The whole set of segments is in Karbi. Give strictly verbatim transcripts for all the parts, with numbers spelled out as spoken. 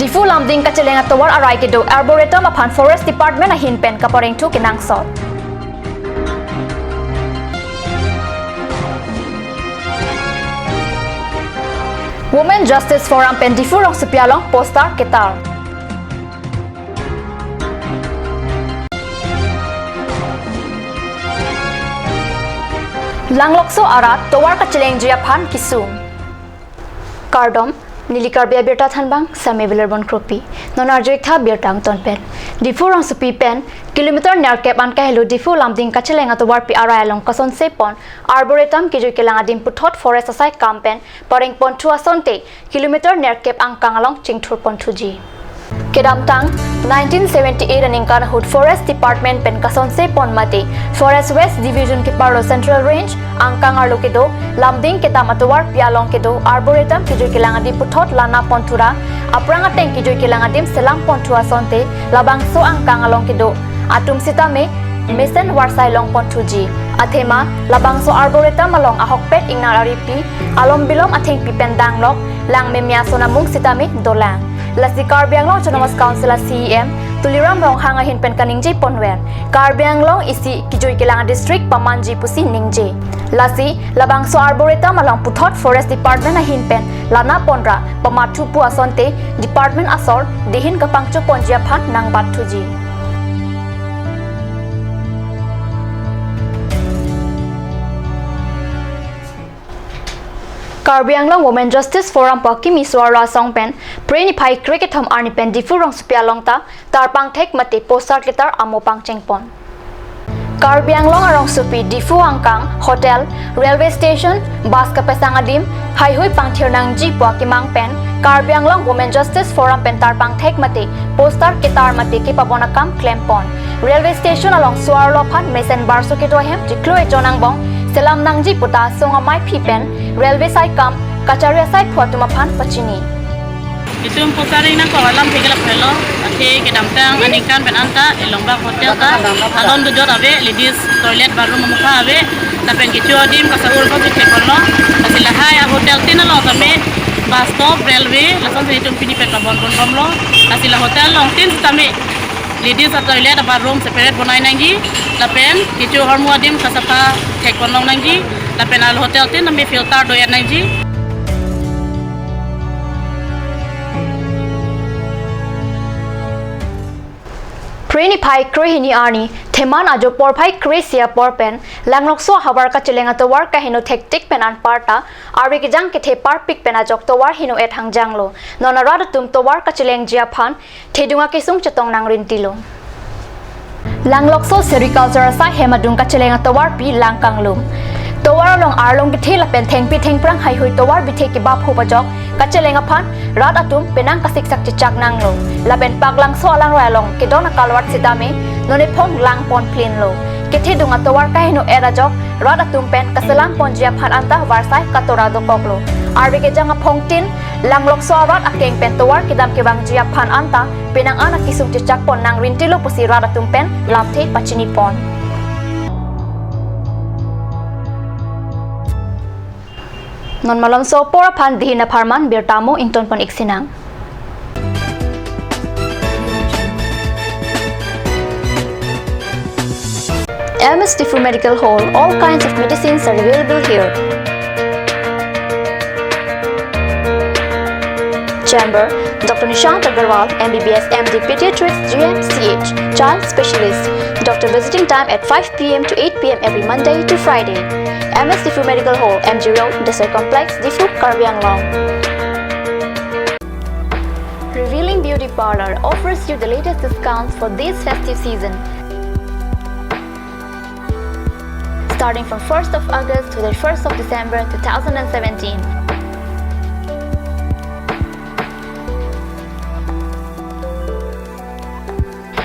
Diphu Lumding kacheleng atovar arai kedo Arboretum aphan Forest Department ahin pen kaparengthu kenangsot. Women Justice Forum pen Diphu rongsopi along poster ketar. Langlokso arat tovar kachelengji aphan kesung. Kardom, neli Karbi Abirta thanbang, Sami Bilerbon Kropi. Non arju-ik tha birta angton pen. Diphu rongsopi pen kilometer nerkep an kahelo Diphu Lumding kacheleng atovarpi arai along kasonse pon Arboretum kejui kelang adim puthot forest asai akam pen pareng ponthu asonte kilometer nerkep angkang along chingthur ponthuji. Kedamtang nineteen seventy-eight aningkan ahut Forest Department pen kasonse pon mate Forest West Division keparlo Central Range angkang arlo kedo Lumding kedam atovarpi along kedo Arboretum kejui kelang adim puthot lana ponthu ra aphrang ateng kejui kelang adim selam ponthu asonte labangso angkang along kedo atum sitame mesen varsai long ponthuji. Athema labangso Arboretum along ahokpet ingnar aripi alom bilom athengpi pen danglok lang meme ason amung sitame dolang. Lasi Karbi Anglong Autonomous Council a C E M Tuliram Ronghang ahin pen kaningje ponver, Karbi Anglong isi kejui kelang district pamanji pusi ningje. Lasi labangso Arboretum along puthot Forest Department ahin pen lana ponra pamathu pu asonte department asor dehin kapangcho ponji aphan nangbatthuji. Karbi Anglong Women Justice Forum pu akimi so-arlo asong pen Phre niphai kre kethom arni pen Diphu rongsopi along ta tarpang thek mate poster ketar amo pangcheng pon. Karbi Anglong arongsopi Diphu angkang hotel, railway station, bus kapesang adim haihui pangthir nangji pu akemang pen Karbi Anglong Women Justice Forum pen tarpang thek mate poster ketar mate kepabon akam klem pon. Railway station along so-arlo aphan mesen barso kedo ahem chiklo ejon angbong selam nangji puta song amei aphi pen railway asai akam kachari asai phu atum aphan pachini. Itum poster ring nangkok alam thek ke lapu helo, athe kedamtang aningkan pen anta Elongbak Hotel ta alon dojot ave, ladies toilet bathroom amukha ave, lapen kecho adim kasa-ur ko thek ponlo, lasi lahai a hotel tin along tame bus stop, railway, lasonsi itum pini pen pabon ponbomlo, lasi la hotel along tin sitame ladies a toilet a bathroom separate bonai nangji, lapen kecho ahormu adim kasapha thek ponlong nangji, lapen a hotel tin tame filter do-et nangji. Phre niphai kre hini arni, Theman ajo porphai kre isi apor pen, Langlokso ahavar kacheleng atovar kaheno thektik pen anparta, arve kejang kethe parpik pen ajok tovar heno-et hangjanglo. Non arat atum tovar kachelengji aphan, thedung akesung chetong nangrintilo. Langlokso Sericulture asai hem adung kacheleng atovarpi Langkanglum. Tovar along arlong kethe lapen thengpi thengphrang haihui tovar bithe kebap hup ajok kacheleng aphan rat atum penang kasiksak chechak nanglo. Lapen Paklangso alangroi along kedon akalwat sitame non ephong lang pon plinlo. Kethedung atovar kaheno-et ajok rat atum pen kaselam ponji aphan anta varsai katora dokoklo. Arve kejang aphong tin Langlokso arat akeng pen tovar kedam kevangji aphan anta penang an akesung chechak pon nangrintilo pusi rat atum pen lamthe pachini pon. Non malomso apor aphan dehin apharman birta mo ington pon-ik sinang. M S Diphu Medical Hall, all kinds of medicines are available here. Chamber, Doctor Nishant Agarwal, M B B S, M D, Pediatrics, G M C H, Child Specialist. Doctor visiting time at five P M to eight P M every Monday to Friday. M S Diphu Medical Hall, M G Road, Desai Complex, Diphu, Karbi Anglong. Revealing Beauty Parlor offers you the latest discounts for this festive season. Starting from first of August to the first of December two thousand and seventeen.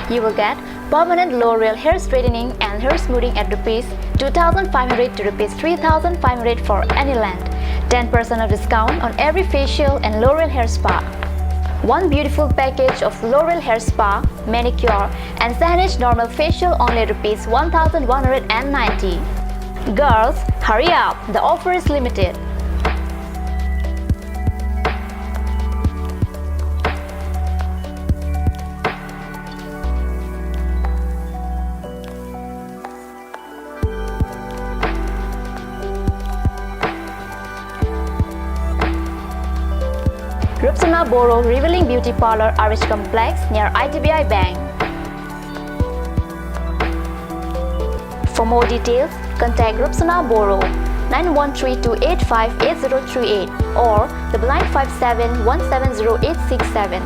You will get permanent L'Oreal hair straightening and hair smoothing at rupees two thousand five hundred to rupees three thousand five hundred for any length. Ten percent of discount on every facial and L'Oreal hair spa. One beautiful package of L'Oreal hair spa, manicure, and Saneesh normal facial only rupees one thousand one hundred and ninety. Girls, hurry up! The offer is limited. Rupsona Boro Revealing Beauty Parlor, R H Complex, near I D B I Bank. For more details, contact Rupsona Boro, nine one three two eight five eight zero three eight or double nine five seven one seven zero eight six seven.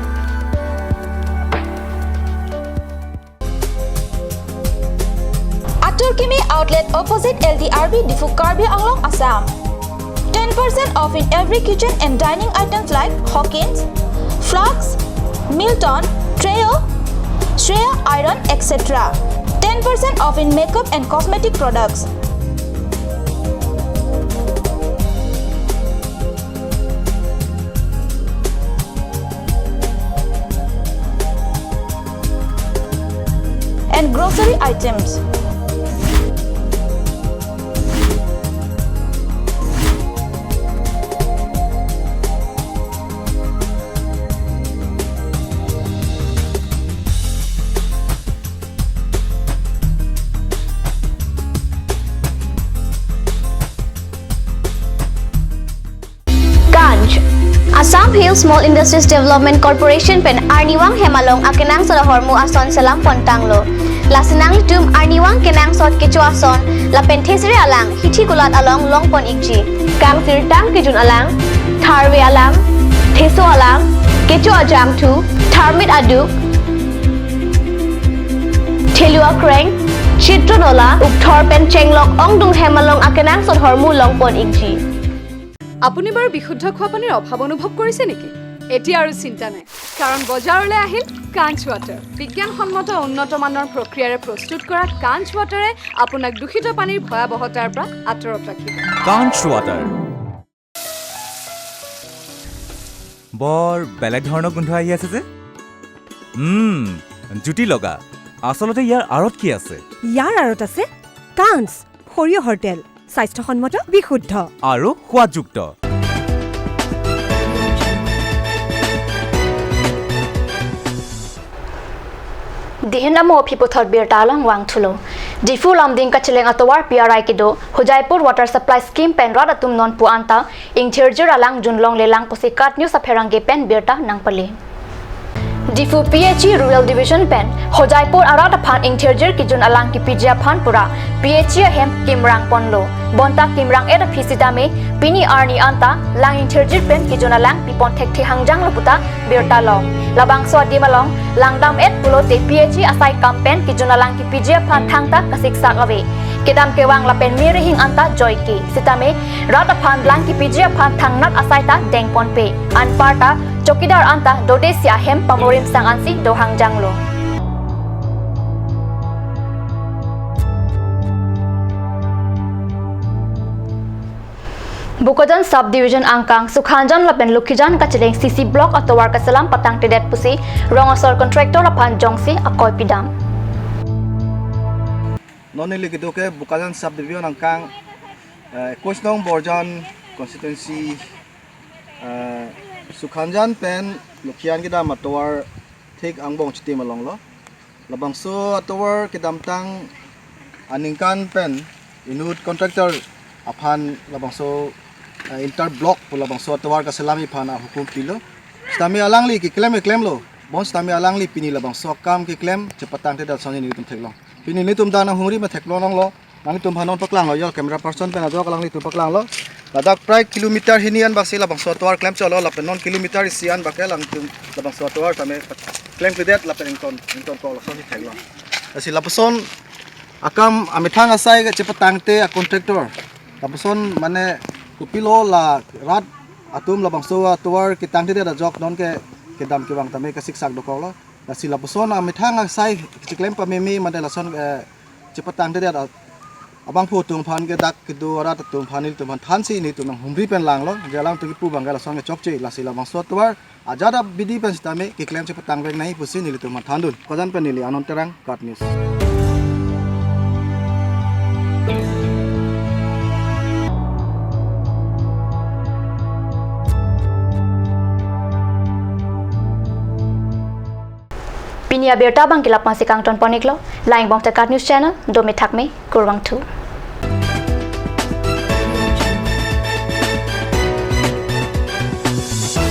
Atur Kimi Outlet, opposite L D R B, Diphu, Karbi Anglong, Assam. Ten percent off in every kitchen and dining items like Hawkins, flasks, Milton, Treo, Shreya iron, et cetera. Ten percent off in makeup and cosmetic products. And grocery items. Kanch. Assam Hill Small Industries Development Corporation pen arnivang hem along akenangsot ahormu ason selam pontanglo. Lasi nanglitum arnivang kenangsot kecho ason lapen thesere alang hithi kulat along longpon ikji. Kangsirtang kejun alang, tharve alang, theso alang, kecho ajangthu, tharmit aduk, thelu akreng, chitron ola, ukthor pen chenglok ongdung hem along akenangsot ahormu longpon ikji. আপুনি বাৰু বিশুদ্ধ খোৱা পানীৰ অভাৱ অনুভৱ কৰিছে নেকি? এতিয়া আৰু চিন্তা নাই, কাৰণ বজাৰলৈ আহিল কাঞ্চ ৱাটাৰ। বিজ্ঞানসন্মত উন্নত মানৰ প্ৰক্ৰিয়াৰে প্ৰস্তুত কৰা কাঞ্চ ৱাটাৰে আপোনাক দূষিত পানীৰ ভয়াৱহতাৰ পৰা আঁতৰত ৰাখিব। কাঞ্চ ৱাটাৰ। বৰ বেলেগ ধৰণৰ গোন্ধ আহি আছে যে। উম, জুতি লগা। আচলতে ইয়াৰ আঁৰত কি আছে? ইয়াৰ আঁৰত আছে কাঞ্চ সৰিয়হৰ তেল, স্বাস্থ্যসন্মত, বিশুদ্ধ আৰু সোৱাদযুক্ত। Dihin amo aphi puthot birta along vangthulo. Diphu Lumding kacheleng atovar P R I kedo, Hojaipur Water Supply Scheme pen rat atum nonpu anta ingthirjir alang junlongle lang pusi KAT News apherangke pen birta nangpale. Diphu P H E Rural Division pen Hojaipur arat aphan ingthirjir kejun alang kepiji aphan pura P H E ahem kimrang ponlo. Bonta kimrang et aphi sitame pini arni anta lang ingthirjir pen kejun alang pipon thekthe hangjanglo puta birta long. Labangso adim along langdam et pulote P H E asai kam pen kejun alang kepiji aphan thangta kasiksak ave. Kedam kevang lapen me rihing anta joike. Sitame rat aphan lang kepiji aphan thangnat asai ta dengponpe. Anparta chowkidar anta dodesi ahem pamorim sang ansi do hangjanglo. Bokajan Sub Division angkang Sukhanjan lapen Lokhijan kacheleng C C Block atovar kaselam patangtedet pusi rong asor contractor aphan jongsi akoi pidam. Non neli kedo ke Bokajan Sub Division angkang, eh, ekus nong Borjan constituency, eh, Sukhanjan pen Lokhijan kedam atovar thik angbong chitim along lo. Labangso atovar kedamtang aningkan pen inut contractor aphan labangso, eh, interblock pu labangso atovar kaselamji aphan ahukum pilo. Sitame alangli keklem keklemlo. Bonsitame alangli pini labangso akam keklem chepatangtedet ason nelitum theklong. Pini nelitum dak nanghumri me theklong longlo. Nanglitum aphan non paklanglo, yo camera person pen ajok alanglitum paklanglo. Ladak prai kilometer hini an baksi labangso atovar klem cholo, lapen non kilometer isi an bak ke alangtum labangso atovar tame klemkledet lapen ington, ingtonkok lason si theklong. Lasi lapuson akam amethang asai kachepatangte a contractor. Lapuson mane kopilo la rat atum labangso atovar ketangtedet ajok non ke kedam kevang tame kasiksak dokoklo. Lasi lapuson amethang asai kechiklem pameme mane lason, eh, chepatangtedet a-, abangphu atum aphan ke dak kedo arat atum aphan nelitum aphan thansi nelitum nanghumri pen langlo, je alangtum kipu abang ke lason kechokche, lasi labangso atovar ajat abidi pen sitame keklem chepatang vek nangji pusi nelitum aphan thandun. Bokajan pen neli Anand Terang, KAT News. Pini abirta abang ke la-an si kangton pon iklo, la-an angbong te KAT News Channel, dome thakme, kurvangthu.